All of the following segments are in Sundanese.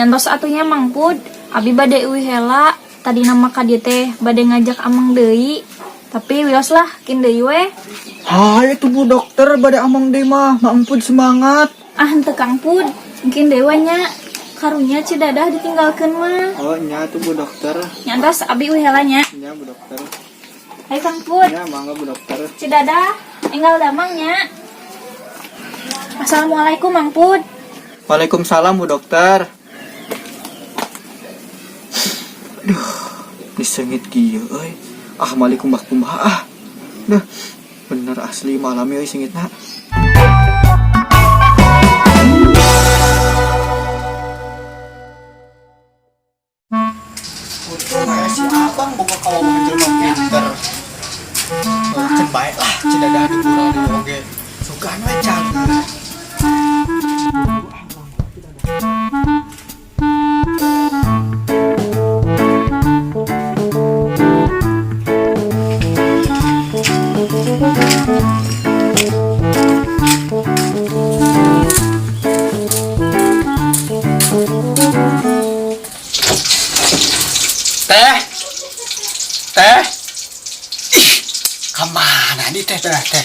Nyantos atuh nya Mang Pud, abi bade uih heula, tadina mah ka dieu teh bade ngajak ameng deui. Tapi wios lah, kin deui we. Hai tuh Bu Dokter, bade ameng deui mah, Mang Pud semangat. Ah henteu Kang Pud, mungkin deui we nya. Karunya Ci Dadah ditinggalkeun mah. Oh nya tuh Bu Dokter. Nyantos abi uih heula nya. Nya Bu Dokter. Hai Kang Pud. Nya mangga Bu Dokter. Ci Dadah, enggal damang nya. Assalamualaikum Mang Pud. Waalaikumsalam Bu Dokter. Aduh, diseungit kieu euy. Ah mali kumbah-kumbah ah. Duh, bener asli malam euy seungitna. Untung aya si abang boga kawawan jelema pinter. Can bae lah Ci Dadah dibural di oge. Sugan we cager. Teh. Teh. Ih, kemana nih teh teh teh?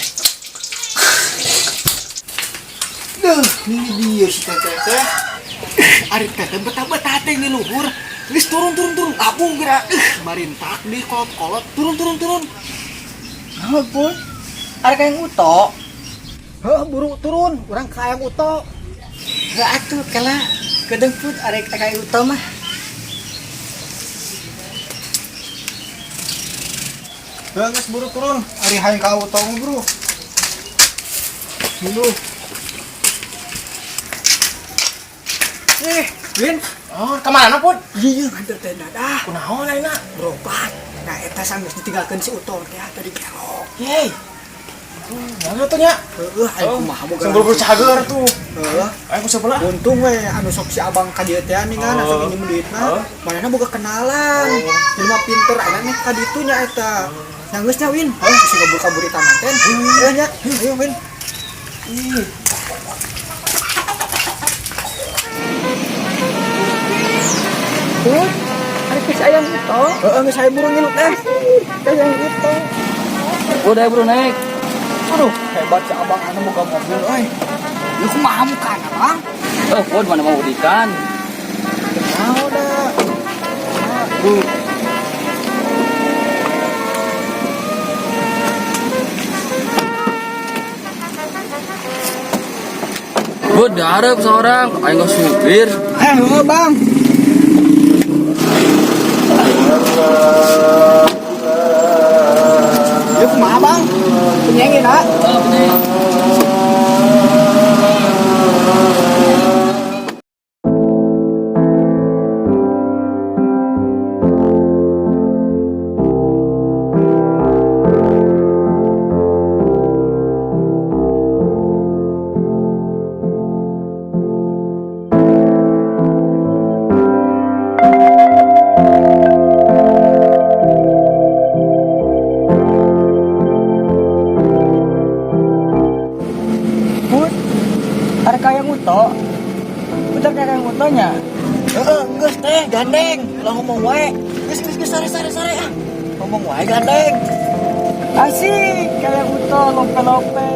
Duh, ini dia si teh teh teh. Ari teh teh betah-betah teh di luhur. Geus turun turun turun, abung geura. Marintak di kolot-kolot, turun turun turun. Heuh, Pun. Ari ka yang uto. Heuh, buru turun, urang ka hayang uto. Heuh atuh kela kedeung Put arek ka hayang uto mah. Heuh, geus buru turun, ari hayang ka uto mah buru. Dulu. Win. Oh, kemana Put? Iya, nganter teh Dadah. Kunaon ayeuna? Berobat. Nah, eta sanggeus ditinggalkeun si Uto teh tadi gelo. Yeay. Mana tuh nya? Heuh, aya kumaha boga. Sing buru-buru cager tuh. Heuh. Ayo ku sebelah. Untung we anu sok si abang ka dieu teh nih kan anu sok minjem duitna. Oh. Manehna boga kenalan. Jelema pinter ayeuna nih ka ditu nya eta. Nya geus nya Win. Heuh, si kabur-kabur di taman teh. Ayo nya. Ayo Win. Ih. Put, ari geus aya uto. Heeh, geus aya buru ngilu teh. Hayang uto. Udah bro naik. Aduh, hebat si abang anu boga mobil euy. Lu kumaha mukana, Bang? Oh, Pud mana mau ikan? Kenal dah. Bu. Bud, diharap seorang, ayo nggak supir. Heuh, Bang. Ya kumaha, Bang? Penyengin, ah. Oh, bener. Put, arek hayang uto. Udah kayak hayang utonya. Heeh, geus teh gandeng. Ulah ngomong wae. Geus geus geus sare sare sare ah. Ngomong wae gandeng. Asik, kayak uto lope-lope.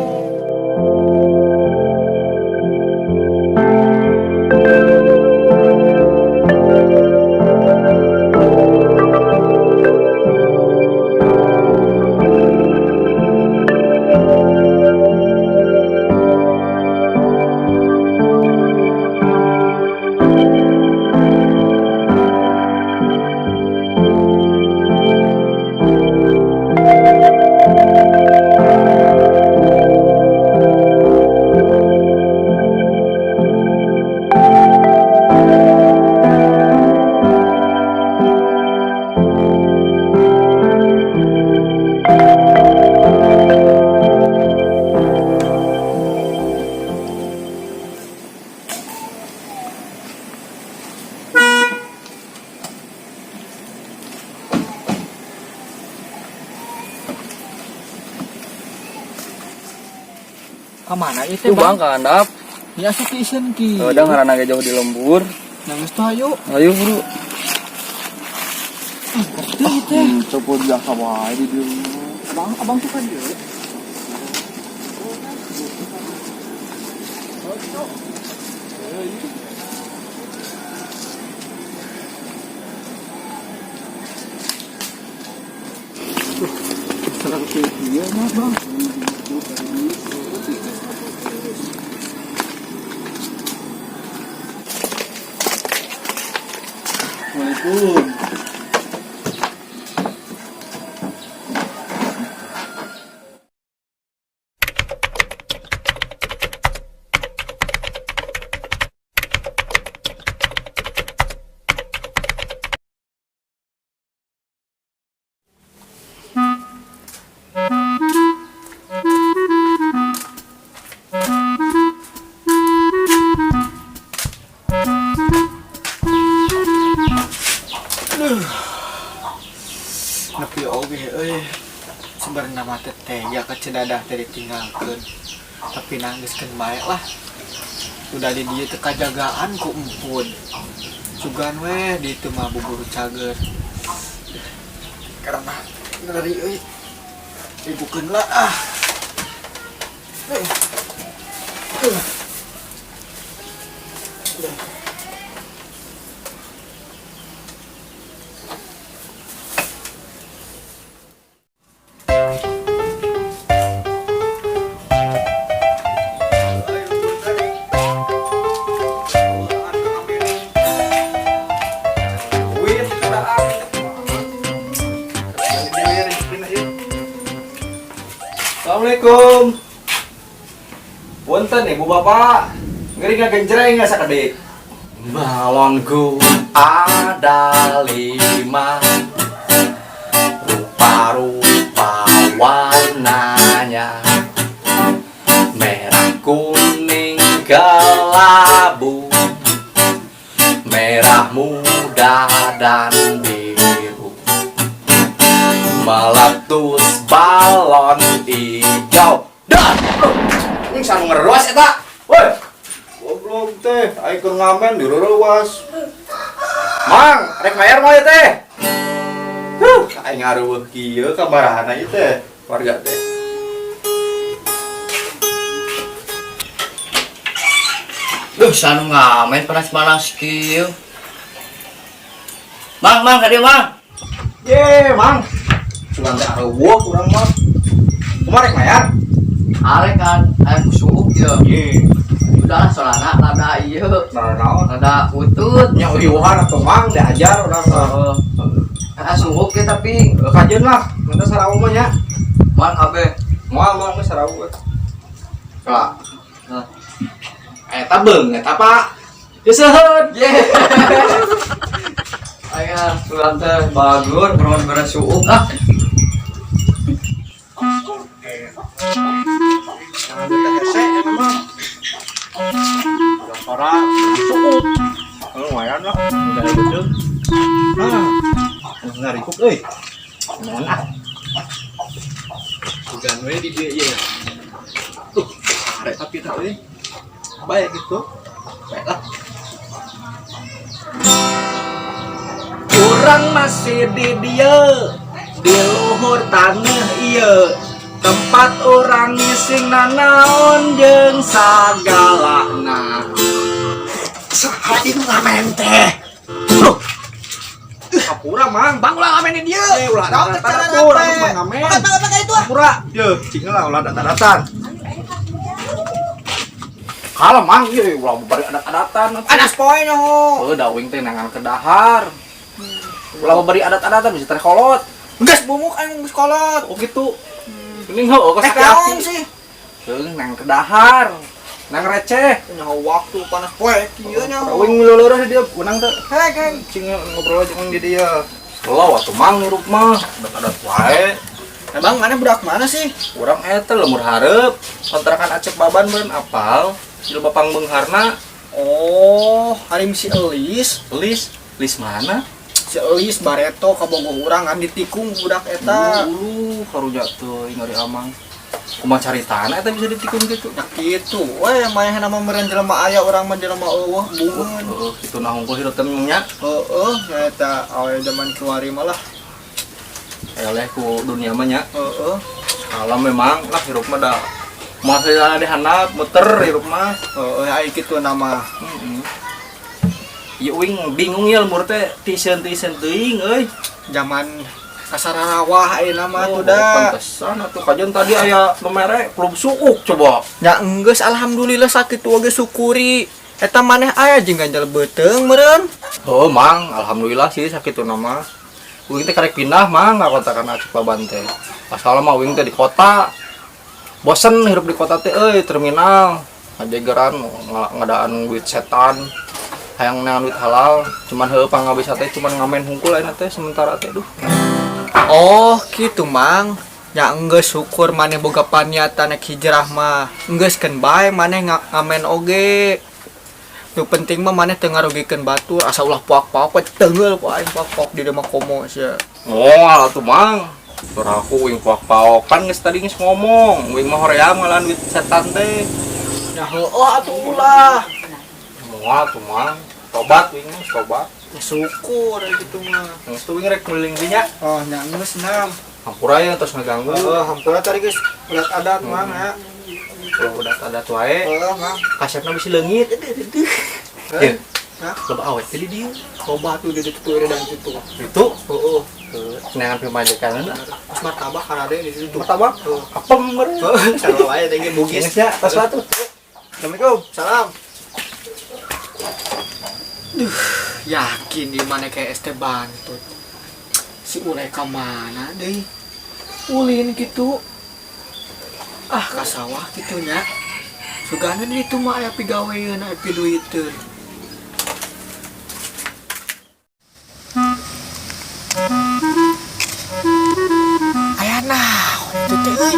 Kemana itu Tuh bang, ke handap. Ya asup isin ki. Udah ngaranna ge jauh di lembur. Nangis tuh ayo. Ayo bro. Coba biasa wae di dieu. Abang, abang tuh kan dia. Serang dia mah, Bang. Assalamualaikum. Nepi oge euy. Sebenarnya mah teh tega ka Ceu Dadah teh ditinggalkeun. Tapi nanggiskeun bae lah. Udah di dieu teh kajagaan ku empun. Sugan weh di itu mah bubur cager. Karena ngeri euy. Ibukeun lah ah. Assalamualaikum. Punten ibu bapak. Ngeri ngagenjreng nggak sakedik. Balonku ada 5, rupa-rupa warnanya, merah, kuning, kelabu, merah muda dan biru. Meletus balon hijau. Dah. Ini sanu ngeruas eta. Woi. Goblok teh, aing keur ngamen direrewas. Mang, rek mayar moal teh. Huh, aing ngaruweuh kieu kabarahana ieu teh, warga teh. Duh, sanu ngamen panas-panas kieu. Mang, mang, ka dieu, Mang. Ye, Mang. Cuman teh areuweuh urang mah. Kumaha rek mayar? Arek kan, aya kusuuk ieu. Ye. Udah lah, solana rada ieu. Nah, naon? Rada utut. Nya uiuhan atuh Mang diajar urang mah. Heeh. Ah, suuk ge tapi Kajeun lah, mun teh sarawu mah nya. Moal kabeh. Moal moal geus sarawu. Lah. Nah. Eta beung eta Pak. Geuseuheun. Ye. Aya sulan teh bagus, bener-bener suuk ah. Jangan teh hese eta mah. Udah sora suuk. Lumayan lah, udah gitu. Ah, ngarikuk euy. Naon ah? Bukan we di dieu ieu. Tuh, arek tapi tak euy. Baik gitu. Baiklah. Urang masih di dieu, di luhur taneuh ieu. Tempat urang ngising nanaon jeung sagalana. Saha ieu ngamen teh? Loh. Kapura Mang. Bang ulah ngamen di dieu. Ulah Naon datang teh cara tuh, urang teh? mah ngamen. Pakai, pakai, pakai itu ah. Kapura. Ye, cing lah ulah datang-datang. Kalem Mang, ieu ulah bari adat-adatan. Anas poe nyaho. Heuh, da uing teh nangan ke dahar. Ulah bari adat-adatan bisa terkolot. Geus bumuk aing geus kolot. Oh gitu. Mending heuh Teh naon sih? Heuh, nang ke dahar. Nang receh. Nyaho waktu panas poe kieu nyaho. Uing miluleureun di dieu unang teh. Hei, geng. Cing ngobrol aja di dieu. Lo atuh Mang nirup mah, adat-adat wae. Emang mana budak mana sih? Urang eta lemur hareup, kontrakan Acep Baban beureun apal, jelema pangbeungharna. Oh, hari si Elis. Elis, Elis mana? Si Elis bareto kabogoh urang kan ditikung budak eta. Ulu karunya teuing ari Amang. Kumaha caritana eta bisa ditikung gitu? Ya kitu we manehna mah meureun jelema aya, urang mah jelema euweuh bungeun. Heeh, kitu nah hungkul hirup teh nya. Heeh, eta awe zaman kiwari mah lah. Eleh ku dunia mah nya. Heeh. Kalau memang lah hirup mah da masih ada di handap muter hirup mah. Heeh, ai kitu nama. Heeh. Ieu uing bingung ya lembur teh tisen-tisen teuing euy. Zaman kasarawah ayeuna mah Oh, tuh da. pantesan atuh kajian tadi aya nu mere klub suuk coba. Ya enggeus, alhamdulillah sakitu oge syukuri. Eta maneh aya jeung ganjal beuteung meureun. Oh, Mang, alhamdulillah sih sakitu nama. Uing teh karek pindah, Mang, ka kontrakan Acep Baban teh. Asal mah uing teh di kota. Bosen hirup di kota teh euy, terminal. Ngajegeran ngadaan duit setan. Hayang neangan duit halal, cuman heueuh pangabisa teh cuman ngamen hungkul ayeuna teh sementara teh duh. Oh, gitu Mang. Ya enggeus, syukur maneh boga paniatan nek hijrah mah. Enggeus keun bae maneh ngamen oge. Nu penting mah maneh teu ngarugikeun batur, asa ulah poak-poak we teunggeul ku aing poak-poak di mah komo sia. Moal atuh, Mang. Tur aku uing poak-poak kan geus tadi geus ngomong, uing mah hoream ngalaan duit setan teh. Ya heueuh atuh ulah. Moal tuh, Mang. Tobat uing mah, tobat. Ya syukur gitu mah. Geus tuh uing rek keliling dinya. Oh, nya geus nam. Hampura ya terus ngeganggu. Heeh, hampura tadi geus ulat adat Mang ya. Kalau udah ada wae, Heeh, Mang. kasepna bisi leungit. Eh, Ye. Hah? Loba awet teh di dieu. Loba tuh di situ dan situ. Itu Heeh. neangan pemajikan lah. Terus martabak karade di situ. Martabak? Heeh. Apem meureun. Heeh, sarua wae teh ge Bugis. Geus nya, tos lah tuh. Assalamualaikum. Salam. Duh, yakin di mana kayak ST Bantut. Si Ule ka mana deui? Ulin gitu. Ah, ka sawah kitu nya. Sugana di ditu mah aya pigaweun, aya piduiteun. Aya naon itu teh euy?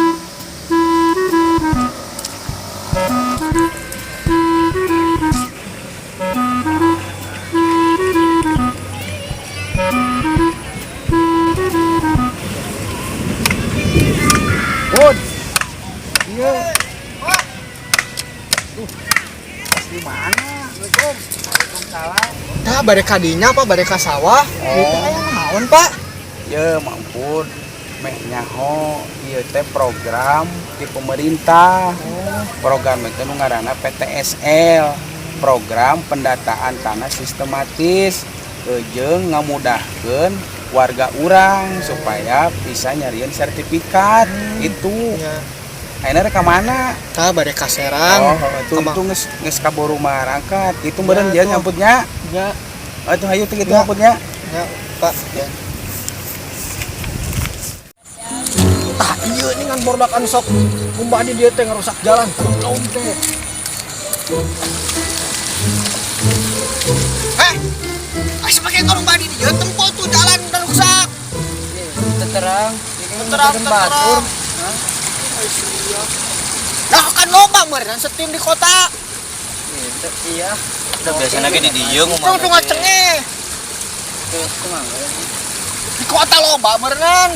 Bud. Iya. Di mana? Assalamualaikum. Waalaikumsalam. Tah bade ka dinya Pak, bade ka sawah. Oh. Itu aya naon, Pak? Ya, mampun. Meh nyaho ieu teh program di pemerintah. Program itu nu ngaranna PTSL, program pendataan tanah sistematis jeung ngamudahkeun warga urang supaya bisa nyariin sertifikat itu. Ya. Ayeuna rek ka mana? Tah bade ka Serang. Oh, itu Kama- itu geus geus kaburu marangkat. Itu meureun Ya, dia tuh. nyamputnya. Ya, Oh, itu hayu teh kitu Ya. nyamputnya. ya, Pak. Ya. Tah ieu nih ngan bordak anu sok kumbah di dieu teh ngarusak jalan goblok teh. Eh, asa pake ngarumbah di dieu, tempo tuh jalan udah rusak. Terang. Terang, terang. Nah kan loba meureun setim di kota. Iya. Udah biasa lagi di dieu Itu tuh ngacengeh. Di kota loba meureun.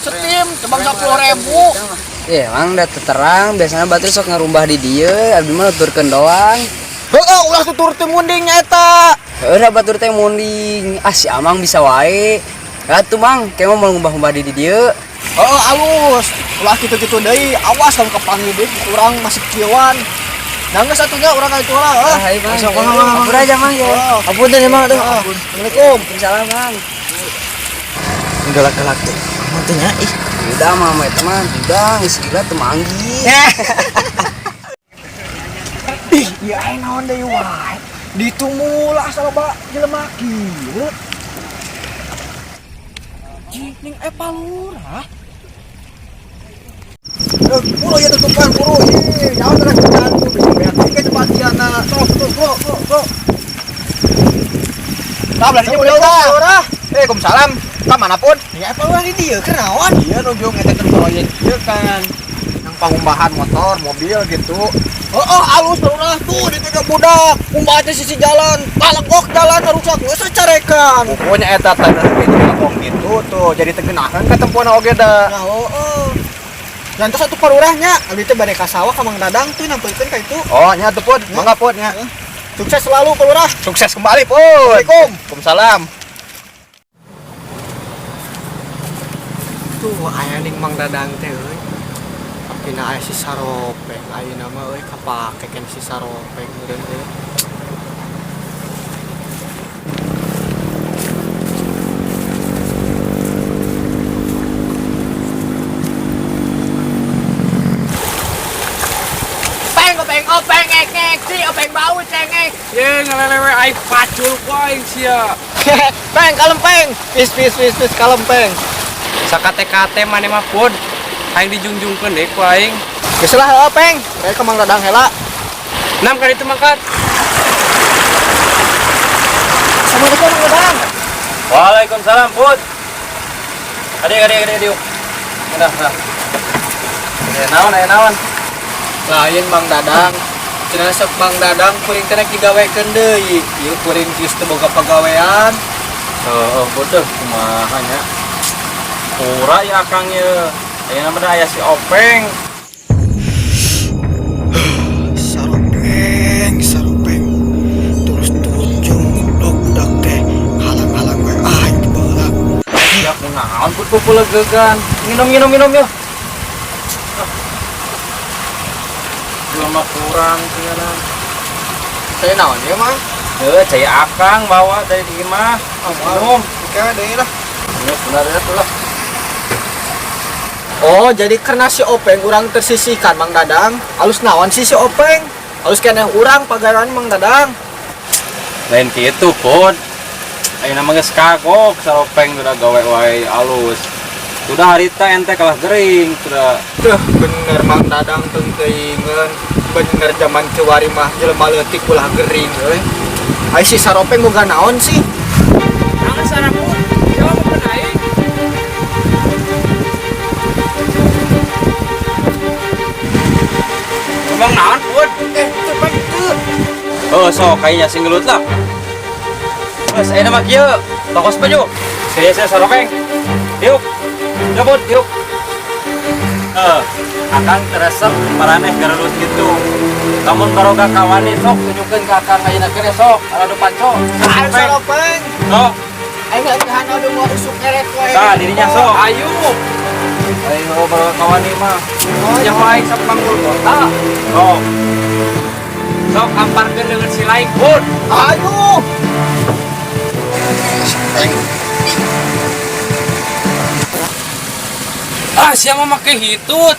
Setim tebang 10.000. Iya, emang udah terang. Biasanya batur sok ngarumbah di dieu, abdi mah nuturkeun doang. Heeh, ulah tutur teh munding nya eta. Heuh, batur teh munding. Ah, si Amang bisa wae. Atuh Mang, kayak mau ngumbah-ngumbah di dieu. Heeh, alus. Ulah kitu-kitu deui, awas kamu kepanggil deui urang masih kieuan. Nah, geus atuh nya urang ka itu lah. Ah, hayu Mang. Masuk, Mang, Mang, Mang. Ampun aja Mang ya. Oh. Ampun teh Mang aduh. Oh. Ampun. Assalamualaikum. Waalaikumsalam Mang. Galak-galak teh. Aman teh nya ih. Udah mama itu mah udah geus gila teu manggih. Ih, ieu aya naon deui wae. Ditu mula asal loba jelema kieu. Cing ning eta lurah. Eh, buru ya tutupan buru. Ih, jauh terus jalan tuh bisi beak ke tempat diana. Sok, sok, sok, sok, sok. Tah belah dinya boleh Lurah. Eh, Waalaikumsalam. Ka mana pun? Ning eta lurah di dieu keur naon? Iya nuju ngetekeun proyek ieu kan. Yang pangumbahan motor, mobil gitu. Oh, alus lurah tuh di tiga budak. Umbah teh sisi jalan, talegok jalan rusak geus carekan. Pokoknya eta tanah itu ngomong gitu tuh, jadi tegenahan ka tempoan oge da. Nah, oh. Lantas atuh parurahnya, abdi teh bade ka sawah ka Mang Dadang tuh nampilkeun ka itu. Oh, nya atuh Pud, mangga Pud nya. Sukses selalu Pak Lurah. Sukses kembali Pud. Assalamualaikum. Waalaikumsalam. Tuh aya ning Mang Dadang teh euy. Tapi na aya si Saropeng, ayeuna mah euy kapake kan si Saropeng meureun euy. Peng openg openg ek ek si openg bau cengek. Ye ngalelewe aing pacul ku aing sia. Peng kalem peng. Pis pis pis pis kalem peng. Sakate-kate maneh mah Pud. Aing dijungjungkeun deui ku aing. Geus lah heuh peng. Rek ka Mang Dadang heula. Nam ka ditu mangkat. Assalamualaikum Mang Dadang. Waalaikumsalam, Put. Adik, adik, adik, adik. Udah, udah. Aya naon, aya naon? Lain Mang Dadang. Cenah sok Mang Dadang kuring teh rek digawekeun deui. Ieu kuring geus teu boga pagawean. Heeh, Put teh kumaha nya? Pura ya Akang ye. Ayeuna mah aya si Openg. Saropeng, saropeng. Terus tunjung goblok budak teh halang-halang we aing di baheula. Ya kunaon Put pupulegegan. Minum, minum, minum ya. Dua mah kurang tinggalan. Saya naon ieu Mang? Heuh, cai Akang bawa dari di imah. Minum. Oke, deui lah. Ini benar ya tuh lah. Oh, jadi karena si Openg urang tersisihkan Mang Dadang. Alus naon sih si Openg? Alus keneh urang pagawean Mang Dadang. Lain kitu, Put. Ayeuna mah geus kagok saropeng udah gawe wae alus. Sudah harita ente kalah gering sudah. Tuh, bener Mang Dadang teu teuingeun. Bener zaman kiwari mah jelema leutik ulah gering euy. Ai si Saropeng boga naon sih? Naon sarang Pud? Siapa mau aing? Ngomong naon Pud? Teu peng teu. Oh, sok kayaknya sing gelut lah. Geus ayeuna mah kieu, tokos baju. Saya saropeng. Yuk. Jabut, yuk. Akang teresep maraneh garelus gitu. Lamun baroga kawani sok tunjukkeun ka akang ayeuna keneh sok, anu panco. Ayo Saropeng. Sok, Aing latihan aduh mau usuk keret wae. tah dirinya sok. Ayo. Ayo baroga kawani mah. Nyaho aing sok panggul kota. Sok. Sok amparkeun dengan si lain Pud. Ayo. Ah, siapa make hitut?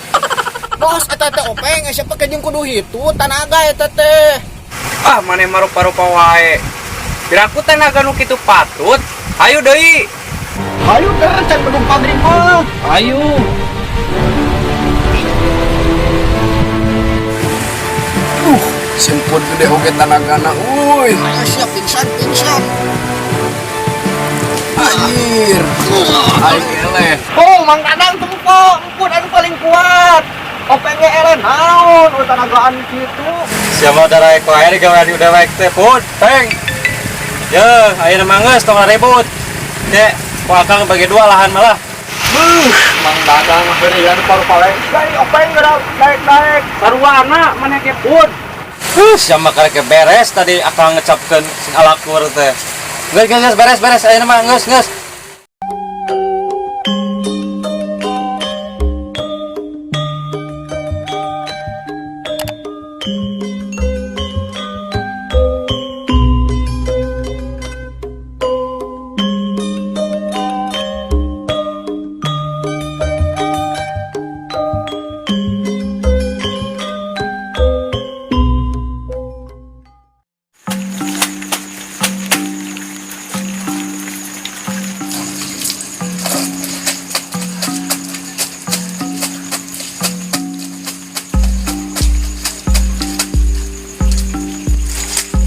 Bos eta teh Openg, siapa ke jeung kudu hitut tanaga eta teh. Ah, maneh mah rupa-rupa wae. Piraku tanaga nu kitu patut. Ayo deui. Ayo der can bedung pabrik mah. Ayo. Sempun gede oge tanagana euy. Ayo siap pingsan pingsan. Anjir. Aing eleh. Oh, Mang Dadang tempo, empun anu paling kuat. Openg ge eleh naon ulah tanagaan kitu. Siapa darah eko air gawe di udah baik teh Put, peng. Ye, ayeuna mah geus tong ribut. Dek, ku akang bagi dua lahan malah. Buh, Mang Dadang heureuyan paru-paru. Dari Openg geura daek-daek. Sarwana maneh ge Pud. Siapa karek beres tadi akang ngecapkeun sing alakur teh. Geus geus geus beres beres ayeuna mah geus geus.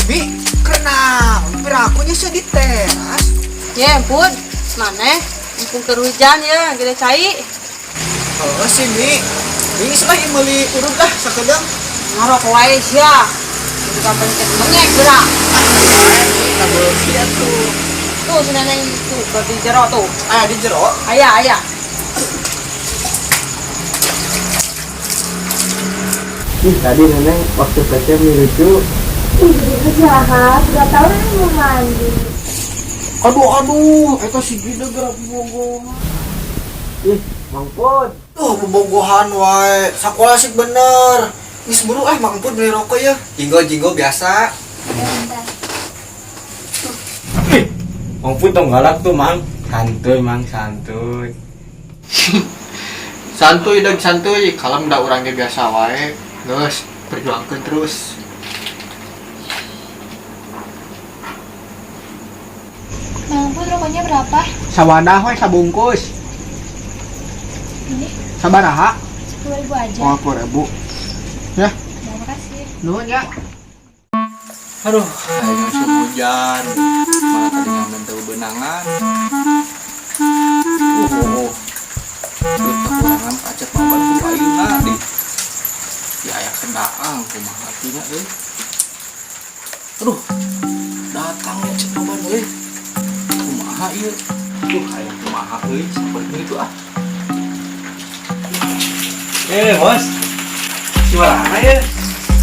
Bi, kenaon pirakunya sih di teras. Ya, Pud, maneh mumpung keur hujan ya, gede cai. Heeh sih, Mi. Bingis lah ieu meuli urut lah sakedeung. Ngarok wae sia. Itu kapan teh bengek geura. Kabeuki atuh. Tuh si neneng tuh ke di jero tuh. Aya di jero. Aya, aya. Ih, tadi neneng waktu PC lucu. Ih, jadi jahat. Gak tau neneng mau mandi. Aduh aduh, eta si Gida gerak bobogohan. Ih, Mang Pud. Tuh bobogohan wae. Sakola sih bener. Geus buru ah Mang Pud beli rokok ya. Jinggo-jinggo biasa. Bentar. Mang Pud tong galak tuh, Mang. Santuy, Mang, santuy. Santuy dan santuy, kalem da urang ge biasa wae. Geus, perjuangkeun terus. Mang Pud rokoknya berapa? Sawadah we sabungkus. Ini Sabaraha? 10.000 aja. Oh, 10.000. Ya, Terima kasih. nuhun ya. Aduh, aing musim hujan. Malah tadi ngamen teu beunangan. Oh. Duit kekurangan pacet maban ku ayeuna di. Di aya kendaang kumaha atuh euy. Aduh, datang ya cek maban euy. Kumaha ieu? Duh, aya kumaha euy sampeurkeun itu ah. Eh, bos. Gimana ya?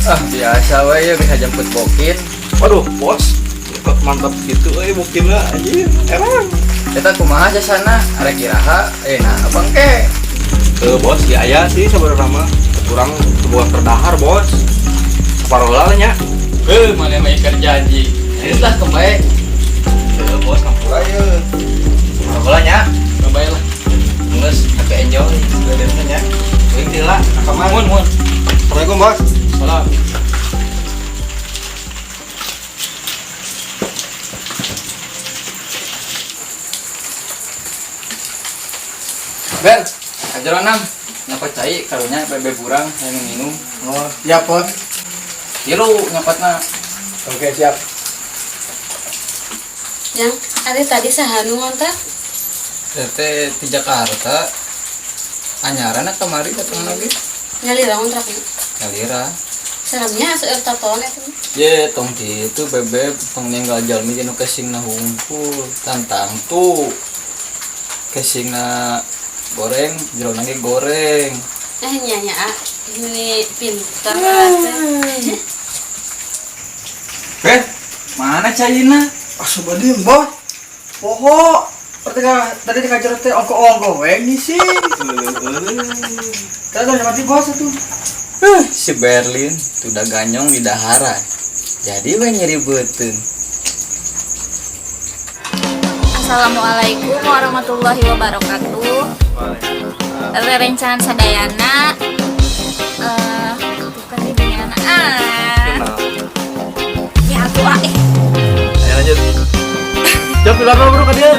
Ah, biasa we ya bisa jemput bokin. Waduh, bos. Kok mantap gitu euy bokinna anjir. Emang. Eta kumaha jasana? Arek iraha, nah abang ke. Eh, bos, ya aya sih sebenarnya mah. Kurang sebuah terdahar, bos. Saparola lah nya. Eh, mana mah ikat janji. Geus lah kembae. Eh, bos, hampura ye. Saparola nya, kembae lah. Geus, tapi enjoy sebenarnya nya. Euy teh lah, kamar. Mun, mun. Assalamualaikum, bos. Salam. Ber, ajaran enam. Nyapot cai karunya bebe burang yang minum. Oh, ya Pon. Tilu nyapotna. Oke, siap. Yang ada tadi sahanu ngontak. Tete di Jakarta. Anyaran kamari datang lagi. Nyalira ngontraknya. Nyalira. Seremnya seueur tatoan eta. Ye, tong kitu bebeb tong ninggal jalmi nu kesingna hungkul. Tantang tuh. Kesingna goreng, jerona ge goreng. Eh nya nya ah. Ini pintar teh. Eh, mana caina? Asubadim, bos. Poho. Pertengah tadi dikajar teh ongko-ongko we ngisi. Tadi udah mati bos atuh. Si Berlin tuh ganyong di dahara. Jadi we nyeri beuteung. Assalamualaikum warahmatullahi wabarakatuh. Rerencangan sadayana tuh kan di ah. Ya atuh ah. Ayo lanjut. Jawab dulu apa bro ke dia?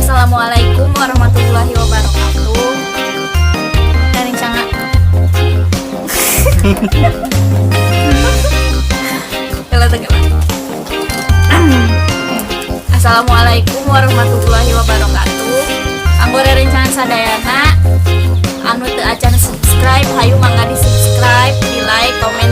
Assalamualaikum warahmatullahi wabarakatuh. Rerencangan Kela teh, kela. Assalamualaikum warahmatullahi wabarakatuh. Anggo rerencangan sadayana anu teu acan subscribe, hayu mangga di subscribe, di like, komen.